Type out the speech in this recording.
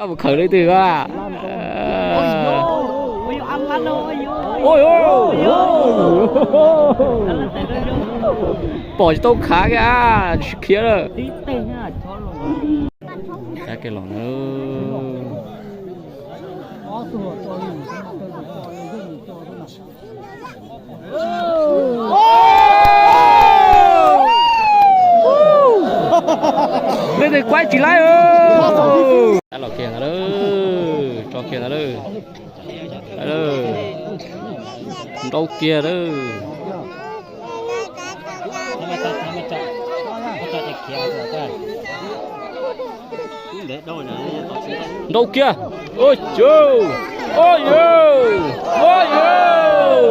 Mus khawm li twg a? Ui, pom tsis tau khav kiag a, tsis khiav lawm. Cab kiag los na. Leej twg kuaib tsis laib. Los kiag ntawd lawm, tso kiag ntawd lawm. Nrau kiag lawm. Nrau kiag. Ua yau, ua yau, ua yau.